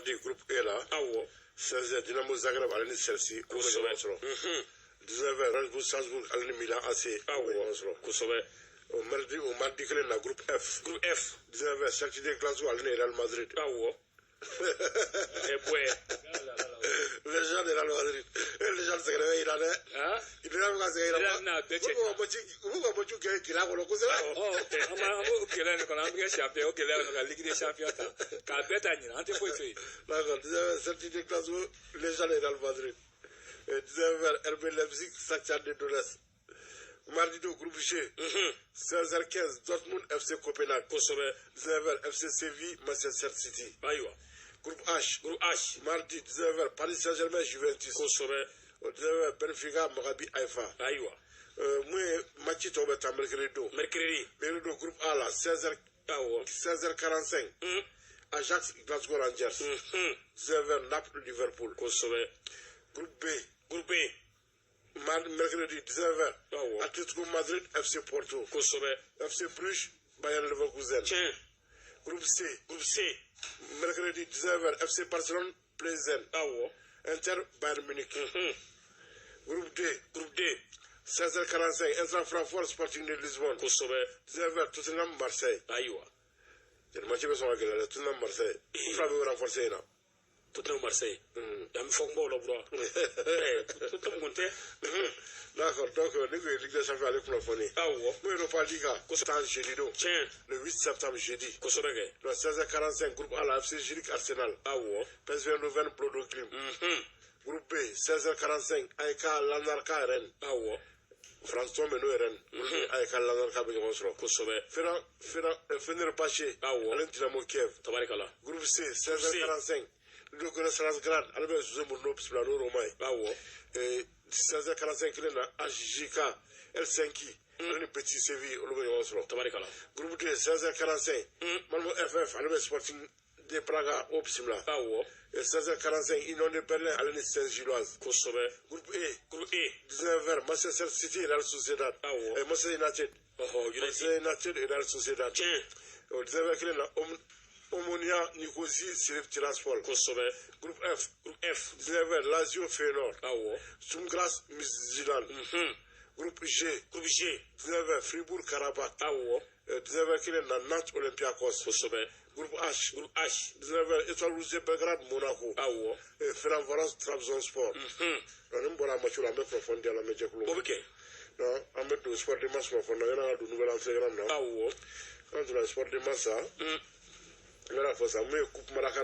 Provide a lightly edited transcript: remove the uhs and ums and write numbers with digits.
Mardi, groupe E la, Awɔ. 16h, Dynamo Zagreb ale ni Chelsea, olu bɛ ɲɔgɔn sɔrɔ. 19h, Red Bull Salzbourg ale ni Milan AC, olu bɛ ɲɔgɔn sɔrɔ. O mardi kelen na, groupe F, Groupe F. 19h, Celtic de Glasgow ale ni Real Madrid. Awɔ. Ɛ bɔɛ. Les gens de Real Madrid e, les gens sɛgɛrɛ bɛ yira dɛ. Han. Real bɛ ka sɛgɛn yira. Real bɛna bɛɛ cɛ. U b'u ka match kɛ gɛlɛya kɔnɔ kosɛbɛ. Ɔ, an b'o gɛlɛya nin kɔnɔ, an bɛ kɛ champion, o gɛlɛya kɔnɔ ka Ligue des champions ta k'a bɛɛ ta ɲinan, an tɛ foyi to yen. D'accord, 19h, Celtic de Glasgow, les gens de Real Madrid. Et 19h, RB Leipzig, Shakhtar de Donetsk. Mardi 2, groupe G, 16h15, Dortmund FC Copenhague. 19h, FC Séville, Manchester City. Ayiwa. Groupe H, Groupe H. mardi 19h, Paris Saint-Germain, Juventus. 19h, Benfica, Maccabi Haïfa. Ayiwa. Mun ye match tɔw bɛ taa mercredi don. Mercredi. Mercredi don, groupe A la, 16h, 16h45, Ajax, Glasgow Rangers. 19h, Naples, Liverpool. Groupe B, Groupe B. Mercredi 19h, Atlético Madrid, FC Porto. FC Bruges, Bayern Leverkusen. Tiɲɛ. Groupe C, Groupe C. mercredi 19h, FC Barcelone, Plzen. Inter, Bayern Munich. Groupe D, Groupe D. 16h45, Eintracht Francfort, Sporting de Lisbonne. 19h, Tottenham, Marseille. Ayiwa. Nin match bɛ sɔn ka gɛlɛya dɛ, Tottenham, Marseille. U fila bɛ renforcer yen na. Tottenham, Marseille. An bɛ fɔ kumaw la bura. Ɛ, Tottenham kun tɛ. D'accord, donc ne kun ye Ligue des Champions ale kunnafoni. Mun ye Europa League tan jeudi don. Le 8 septembre, jeudi. Kosɛbɛ kɛ. Donc 16h45, groupe A la, FC Zurich, Arsenal. PSV Eindhoven, Bodo Glimt. Groupe B, 16h45, AEK Larnaca, Rennes. France tɔn bɛ n'o ye Rennes. Olu ni AEK Larnaca bɛ ɲɔgɔn sɔrɔ. Fenerbahçe ale ni Dynamo Kiev. Tabarikala. Groupe C, 16h45, Ludogorets Razgrad ale bɛ Jose Mourinho bisimila n'o Roma ye. 16h45 kelen na, HJK Helsinki ale ni Betis Séville, olu bɛ ɲɔgɔn sɔrɔ. Tabarikala. Groupe D, 16h45, Malmo FF ale bɛ Sporting de Braga o bisimila. 16h45, Union de Berlin ale ni Saint-Gilloise. Groupe E, Groupe E. 19h, Manchester City, Real Sociedad. Manchester United. United. Manchester United, Real Sociedad. O 19h kelen na, Omonia Nicosie, Sheriff Tiraspol. Groupe F, Groupe F. 19h, Lazio, Feyenoord. Sturm Graz, Midtjylland. Groupe G, Groupe G. 19h, Fribourg, Karabakh. 19h kelen na, Nantes, Olympiakos. Groupe H, Groupe H. 19h, Étoile Rouge de Belgrade, Monaco. Ferencvaros, Trabzonspor. Donc ni bɔra match la, an bɛ kunnafoni di a lamɛnjɛkulu O ma. bɛ kɛ. Donc an bɛ don sport de masse kunnafoni na, yan'an ka don nouvelle entrée na. An donna sport de masse sa, n bɛna fɔ sa mun ye coupe Maraka.